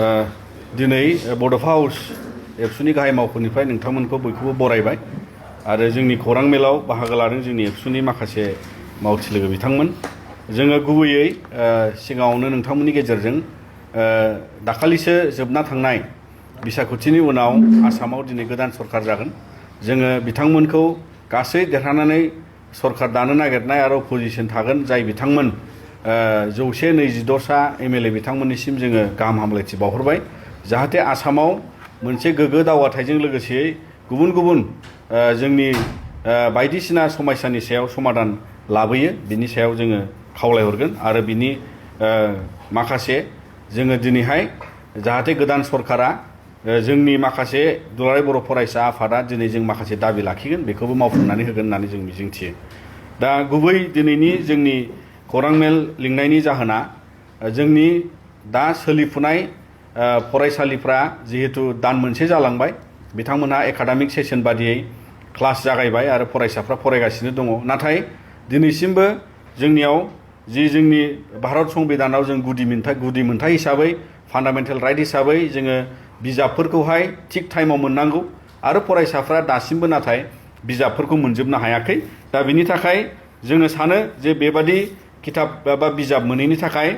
दिनै बड'फा हाउस एबसुनि गाहाय मावख'निफ्राय नोंथांमोनखौ बयखौबो बरायबाय आरो जोंनि खौरां मेलाव बाहागो लादों जोंनि एबसुनि माखासे मावथि लोगो बिथांमोन। जोङो गुबैयै सिगाङावनो नोंथांमोननि गेजेरजों दाखालिसो जोबना थांनाय बिसायख'थिनि उनाव आसामाव दिनै गोदान सरखार जागोन। जोङो बिथांमोनखौ गासै देरहानानै सरखार दानो नागिरनाय आरो अपोजिसन थागोन जाय बिथांमोन 126सा एमएलए बिथांमोननिसिम जोङो गाहाम हामलायथि बावहरबाय जाहाथे आसामाव मोनसे गोग्गो दावगाथायजों लोगोसे गुबुन गुबुन जोंनि बायदिसिना समस्यानि सायाव समाधान लाबोयो बिनि सायाव जोङो खावलायहरगोन आरो बिनि माखासे जोङो दिनैहाय जाहाथे गोदान सरकारा जोंनि माखासे दुलाराय बर' फरायसा आफादा दिनै जों माखासे दाबि लाखिगोन बेखौबो मावफुंनानै होगोन होननानै जों मिजिंथियो। दा गुबै दिनैनि जोंनि खौरां मेल लिंनायनि जाहोना जोंनि दा सोलिफुनाय फरायसालिफ्रा जिहेतु दान मोनसे जालांबाय बिथांमोनहा एकाडेमिक सेसन बादियै क्लास जागायबाय आरो फरायसाफ्रा फरायगासिनो दङ। नाथाय दिनैसिमबो जोंनियाव जोंनि भारत संबिधानाव जों गुदि मोनथाय हिसाबै फान्डामेन्टेल राइट हिसाबै जोङो बिजाबफोरखौहाय थिग टाइमाव मोननांगौ आरो फरायसाफ्रा दासिमबो नाथाय बिजाबफोरखौ मोनजोबनो हायाखै। दा बिनि थाखाय जोङो सानो जे बेबादि किताब बा बिजाब मोनैनि थाखाय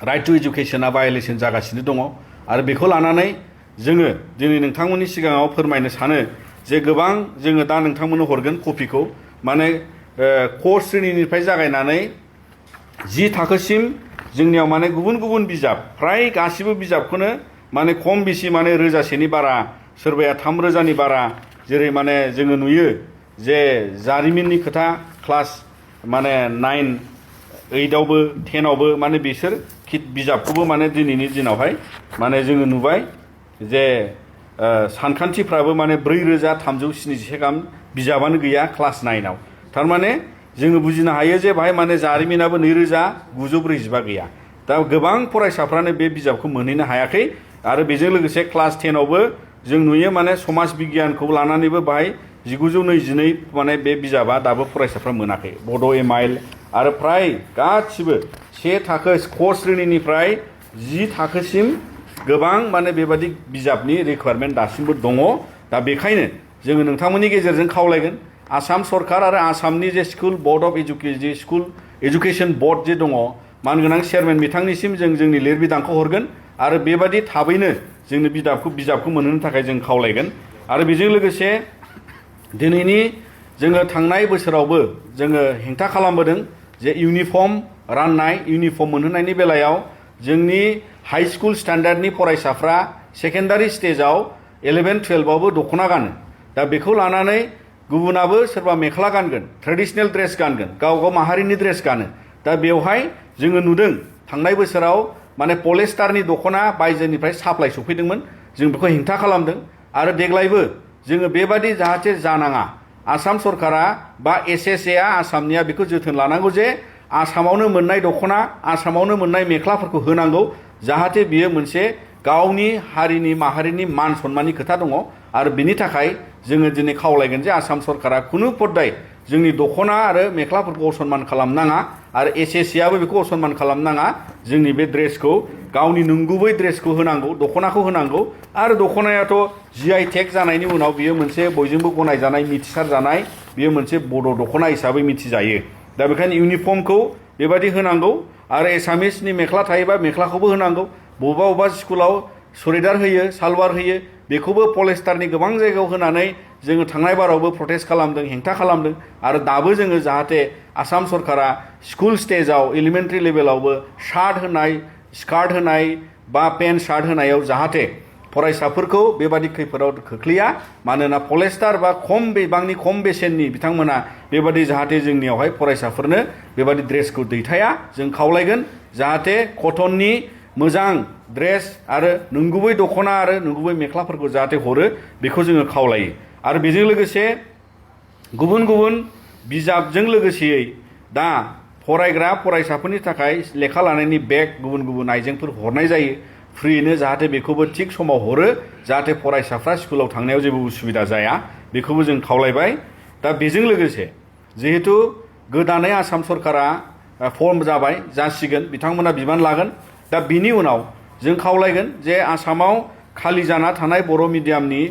राइट टु एजुकेशना भायलेसन जागासिनो दङ आरो बेखौ लानानै जोङो दिनै नोंथांमोननि सिगाङाव फोरमायनो सानो जे गोबां जोङो दा नोंथांमोननो हरगोन कपिखौ माने क श्रेणीनिफ्राय जागायनानै 10 थाखोसिम जोंनियाव माने गुबुन गुबुन बिजाब फ्राय गासिबो बिजाबखौनो माने खम बेसि माने 1000नि बारा सोरबाया 3000नि बारा जेरै माने जोङो नुयो जे जारिमिननि खोथा क्लास माने 9, 8आवबो 10आवबो माने बिसोर बिजाबखौबो माने दिनैनि दिनावहाय माने जोङो नुबाय जे सानखान्थिफ्राबो माने 4377 गाहाम बिजाबानो गैया क्लास 9आव। थारमाने जोङो बुजिनो हायो जे बाहाय माने जारिमिनाबो 2945 गैया। दा गोबां फरायसाफ्रानो बे बिजाबखौ मोनहैनो हायाखै आरो बेजों लोगोसे क्लास 10आवबो जों नुयो माने समाज बिगियानखौ लानानैबो बाहाय 1922 माने बे बिजाबा दाबो फरायसाफ्रा मोनाखै। बड' एमाइल आरो फ्राय गासिबो 1 थाखो क श्रेणीनिफ्राय 10 थाखोसिम गोबां माने बेबादि बिजाबनि रिक्वायरमेन्ट दासिमबो दङ। दा बेखायनो जोङो नोंथांमोननि गेजेरजों खावलायगोन आसाम सरकार आरो आसामनि जे school board of school education board जे दङ मानगोनां चेयारमेन बिथांनिसिम जों जोंनि लिरबिदांखौ हरगोन आरो बेबादि थाबैनो जोंनो बिजाबखौ मोनहोनो थाखाय जों खावलायगोन। आरो बेजों लोगोसे दिनैनि जोङो थांनाय बोसोरावबो जोङो हेंथा खालामबोदों जे इउनिफर्म राननाय इउनिफर्म मोनहोनायनि बेलायाव जोंनि हाई स्कुल स्टैंडार्डनि फरायसाफ्रा सेकेन्डारि स्टेजाव 11, 12आवबो दख'ना गानो। दा बेखौ लानानै गुबुनाबो सोरबा मेख्ला गानगोन ट्रेडिशनेल ड्रेस गानगोन गाव माहारिनि ड्रेस गानो। दा बेवहाय जोङो नुदों थांनाय बोसोराव माने पलिस्टारनि दख'ना बायजोनिफ्राय साप्लाय सफैदोंमोन जों बेखौ हेंथा खालामदों आरो देग्लायबो जोङो बेबादि जाहाथे जानाङा आसाम सरकारा बा एसएसएआ आसामनिया बेखौ जोथोन लानांगौ जे आसामावनो मोननाय दख'ना आसामावनो मोननाय मेख्लाफोरखौ होनांगौ जाहाथे बियो मोनसे गावनि हारिनि माहारिनि मान सन्माननि खोथा दङ। आरो बिनि थाखाय जोङो दिनै खावलायगोन जे आसाम सरकारा खुनु पद्दाय जोंनि दख'ना आरो मेख्लाफोरखौ असनमान खालामनाङा आरो एसएसएआबो बेखौ असनमान खालामनाङा। जोंनि बे ड्रेसखौ गावनि नंगुबै ड्रेसखौ होनांगौ दख'नाखौ होनांगौ आरो दख'नायाथ' GI टेग जानायनि उनाव बियो मोनसे बयजोंबो गनायजानाय मिथिसार जानाय बियो मोनसे बड' दख'ना हिसाबै मिथिजायो। दा बेखायनो इउनिफर्मखौ बेबादि होनांगौ आरो एसामिसनि मेख्ला थायोबा मेख्लाखौबो होनांगौ। बबेबा स्कुलाव सुरिदार होयो सालवार होयो बेखौबो पलिस्टारनि गोबां जायगायाव होनानै जोङो थांनाय बारावबो प्रटेस्ट खालामदों हेंथा खालामदों आरो दाबो जोङो जाहाथे आसाम सरकारा स्कुल स्टेजाव एलिमेन्टारि लेभेलावबो शार्ट होनाय स्कार्ट होनाय बा पेन्ट शार्ट होनायाव जाहाथे फरायसाफोरखौ बेबादि खैफोदाव खोख्लैया मानोना पलिस्टार बा खम बिबांनि खम बेसेननि बिथांमोना बेबादि जाहाथे जोंनियावहाय फरायसाफोरनो बेबादि ड्रेसखौ दैथाया। जों खावलायगोन जाहाथे कटननि मोजां ड्रेस आरो नंगुबै दख'ना आरो नंगुबै मेख्लाफोरखौ जाहाथे हरो बेखौ जोङो खावलायो। आरो बेजों लोगोसे गुबुन गुबुन बिजाबजों लोगोसेयै दा फरायग्रा फरायसाफोरनि थाखाय लेखा लानायनि बेग गुबुन गुबुन आइजेंफोर हरनाय जायो फ्रियैनो जाहाथे बेखौबो थिग समाव हरो जाहाथे फरायसाफ्रा स्कुलाव थांनायाव जेबो उसुबिदा जाया बेखौबो जों खावलायबाय। दा बेजों लोगोसे जिहेतु गोदानै आसाम सरकारा फर्म जासिगोन बिथांमोना बिबान लागोन। दा बिनि उनाव जों खावलायगोन जे आसामाव खालि जाना थानाय बर' मिडियामनि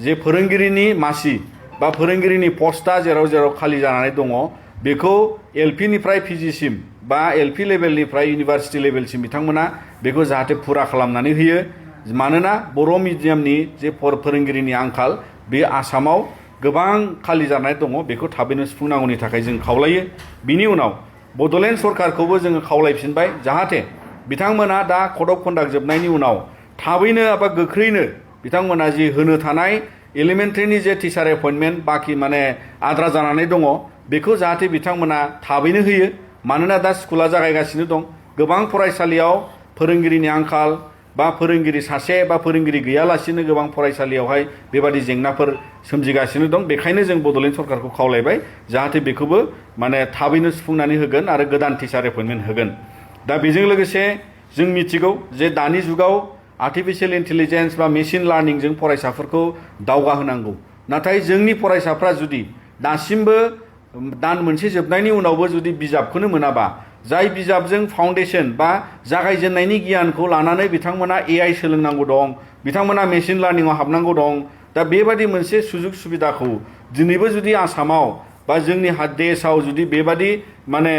जे फोरोंगिरिनि मासि बा फोरोंगिरिनि पस्टआ जेराव जेराव खालि जानानै दङ बेखौ एलपि निफ्राय पिजिसिम बा एलपि लेभेलनिफ्राय इउनिभार्सिटि लेभेलसिम बिथांमोना बेखौ जाहाथे फुरा खालामनानै होयो मानोना बर' मिडियामनि जे फोरोंगिरिनि आंखाल बे आसामाव गोबां खालि जानाय दङ बेखौ थाबैनो सुफुंनांगौनि थाखाय जों खावलायो। बिनि उनाव बड'लेण्ड सरकारखौबो जोङो खावलायफिनबाय जाहाथे बिथांमोना दा कड अफ कन्डाक्ट जोबनायनि उनाव थाबैनो एबा गोख्रैनो बिथांमोना जि होनो थानाय एलिमेन्टारिनि जे टिचार एपइन्टमेन्ट बाखि माने आद्रा जानानै दङ बेखौ जाहाथे बिथांमोना थाबैनो होयो मानोना दा स्कुला जागायगासिनो दं गोबां फरायसालियाव फोरोंगिरिनि आंखाल बा फोरोंगिरि सासे बा फोरोंगिरि गैयालासिनो गोबां फरायसालियावहाय बेबादि जेंनाफोर सोमजिगासिनो दं बेखायनो जों बड'लेण्ड सरकारखौ खावलायबाय जाहाथे बेखौबो माने थाबैनो सुफुंनानै होगोन आरो गोदान टिचार एपइन्टमेन्ट होगोन। दा बेजों लोगोसे जों मिथिगौ जे दानि जुगाव आर्टिफिशियेल इन्टेलिजेन्स बा मेसिन लार्निंजों फरायसाफोरखौ दावगाहोनांगौ नाथाय जोंनि फरायसाफ्रा जुदि दासिमबो दान मोनसे जोबनायनि उनावबो जुदि बिजाबखौनो मोनाबा जाय बिजाबजों फाउन्डेसन बा जागायजेननायनि गियानखौ लानानै बिथांमोना एआई सोलोंनांगौ दं बिथांमोना मेसिन लार्निंआव हाबनांगौ दं दा बेबादि मोनसे सुजुग सुबिदाखौ दिनैबो जुदि आसामाव बा जोंनि देशआव जुदि बेबादि माने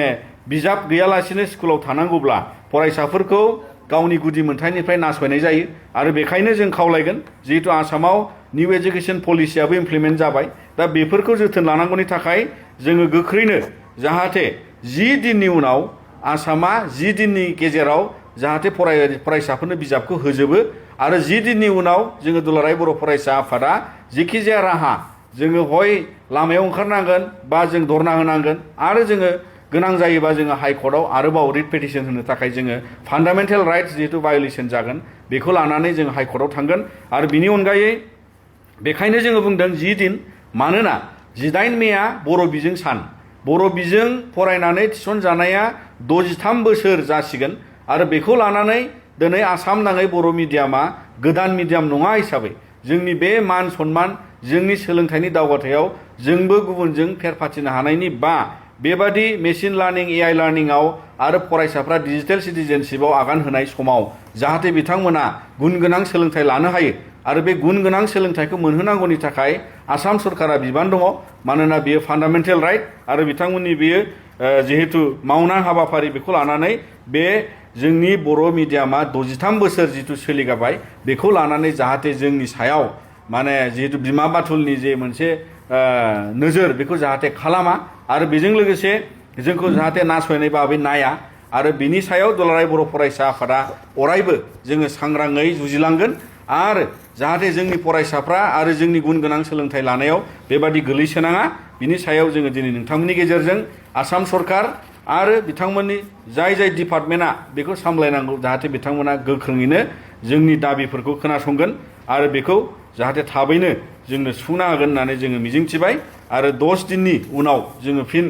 बिजाब गैयालासिनो स्कुलाव थानांगौब्ला फरायसाफोरखौ गावनि गुदि मोनथायनिफ्राय नासयनाय जायो आरो बेखायनो जों खावलायगोन जिहेतु आसामाव निउ एजुकेशन पलिसियाबो इमप्लिमेन्ट जाबाय दा बेफोरखौ जोथोन लानांगौनि थाखाय जोङो गोख्रैनो जाहाथे 10 दिननि उनाव आसामा 10 दिननि गेजेराव जाहाथे फरायसाफोरनो बिजाबखौ होजोबो आरो 10 दिननि उनाव जोङो दुलाराय बर' फरायसा आफादा जेखिजाया राहा जोङो हय लामायाव ओंखारनांगोन बा जों धरना होनांगोन आरो जोङो गोनां जायोबा जोङो हाइकर्टआव आरोबाव रिट पिटिशन होनो थाखाय जोङो फान्डामेन्टेल राइट्स जिहेतु भायलेसन जागोन बेखौ लानानै जों हाइकर्टआव थांगोन आरो बिनि अनगायै बेखायनो जोङो बुंदों 10 दिन मानोना 18 मेआ बर' बिजों सान बर' बिजों फरायनानै थिसनजानाया 63 बोसोर जासिगोन आरो बेखौ लानानै दिनै आसाम नाङै बर' मिडियामा गोदान मिडियाम नङा हिसाबै जोंनि बे मान सन्मान जोंनि सोलोंथाइनि दावगाथायाव जोंबो गुबुनजों फेर फाथिनो हानायनि बा बेबादि मेसिन लार्निं एआई लार्निंआव आरो फरायसाफ्रा डिजिटेल सिटिजेनशिपआव आगान होनाय समाव जाहाथे बिथांमोना गुन गोनां सोलोंथाइ लानो हायो आरो बे गुन गोनां सोलोंथाइखौ मोनहोनांगौनि थाखाय आसाम सरकारा बिबान दङ मानोना बेयो फान्डामेन्टेल राइट आरो बिथांमोननि बेयो जिहेतु मावनां हाबाफारि बेखौ लानानै बे जोंनि बर' मिडियामा 63 बोसोर जिथु सोलिगाबाय बेखौ लानानै जाहाथे जोंनि सायाव माने जिहेतु बिमा बाथुलनि जे मोनसे नोजोर बेखौ जाहाथे खालामा आरो बेजों लोगोसे जोंखौ जाहाथे नासयनाय बाबै नाया आरो बिनि सायाव दुलाराय बर' फरायसा आफादा अरायबो जोङो सांग्राङै जुजिलांगोन आरो जाहाथे जोंनि फरायसाफ्रा आरो जोंनि गुन गोनां सोलोंथाइ लानायाव बेबादि गोलैसोनाङा बिनि सायाव जोङो दिनै नोंथांमोननि गेजेरजों आसाम सरकार आरो बिथांमोननि जाय डिपार्टमेन्टआ बेखौ सामलायनांगौ जाहाथे बिथांमोना गोख्रोङैनो जोंनि दाबिफोरखौ खोनासंगोन आरो बेखौ जाहाथे थाबैनो जोंनो सुफुंना होगोन होननानै जोङो मिजिंथिबाय आरो 10 दिननि उनाव जोङो फिन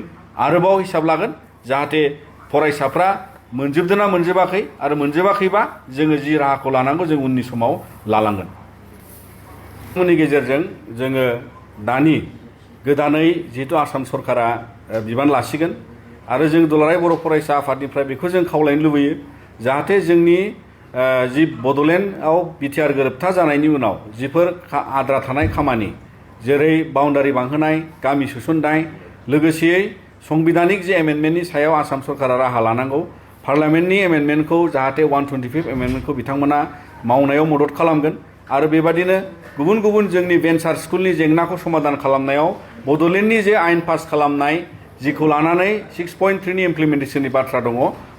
आरोबाव हिसाब लागोन जाहाथे फरायसाफ्रा मोनजोबदोंना मोनजोबाखै आरो मोनजोबाखैबा जोङो जि राहाखौ लानांगौ जों उननि समाव लालांगोन। उननि गेजेरजों जोङो दानि गोदानै जिहेतु आसाम सरकारा बिबान लासिगोन आरो जों दुलाराय बर' फरायसा आफादनिफ्राय बेखौ जों खावलायनो लुबैयो जाहाथे जोंनि जि बड'लेण्डआव बिटिआर गोरोबथा जानायनि उनाव जिफोर आद्रा थानाय खामानि जेरै बाउन्डारि बांहोनाय गामि सोसननाय लोगोसेयै संबिधानिक जे एमेन्डमेन्टनि सायाव आसाम सरकारा राहा लानांगौ पार्लामेन्टनि एमेन्डमेन्टखौ जाहाथे 125 एमेन्डमेन्टखौ बिथांमोना मावनायाव मदद खालामगोन आरो बेबादिनो गुबुन गुबुन जोंनि भेन्सार स्कुलनि जेंनाखौ समाधान खालामनायाव बड'लेण्डनि जे आयेन पास खालामनाय जिखौ लानानै 6.3 नि इमप्लिमेन्टेसननि बाथ्रा दङ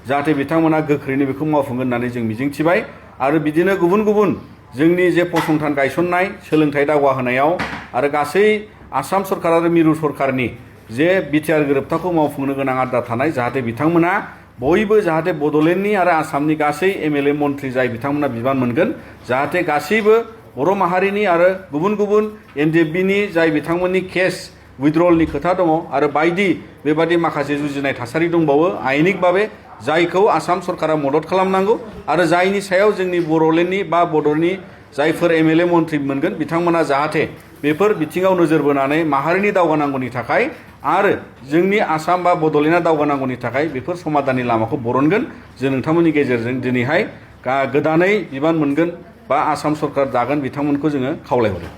जाहाथे बिथांमोना गोख्रैनो बेखौ मावफुंगोन होननानै जों मिजिंथिबाय आरो बिदिनो गुबुन गुबुन जोंनि जे फसंथान गायसननाय सोलोंथाइ दावगाहोनायाव आरो गासै आसाम सरकार आरो मिरु सरकारनि जे बिटिआर गोरोबथाखौ मावफुंनो गोनां आद्रा थानाय जाहाथे बिथांमोना बयबो जाहाथे बड'लेण्डनि आरो आसामनि गासै एमएलए मन्थ्रि जाय बिथांमोना बिबान मोनगोन जाहाथे गासैबो बर' माहारिनि आरो गुबुन गुबुन एनडिएफबिनि जाय बिथांमोननि केस उइथड्रलनि खोथा दङ आरो बायदि बेबादि माखासे जुजिनाय थासारि दंबावो आयेनिक भाबे जायखौ आसाम सरकारा मदद खालामनांगौ आरो जायनि सायाव जोंनि बड'लेण्डनि बा बड'नि जायफोर एमएलए मन्थ्रि मोनगोन बिथांमोना जाहाथे बेफोर बिथिङाव नोजोर बोनानै माहारिनि दावगानांगौनि थाखाय आरो जोंनि आसाम बा बड'लेण्डआ दावगानांगौनि थाखाय बेफोर समाधाननि लामाखौ बरनगोन जों नोंथांमोननि गेजेरजों दिनैहाय गोदानै बिबान मोनगोन बा आसाम सरकार दागोन बिथांमोनखौ जोङो खावलायहरो।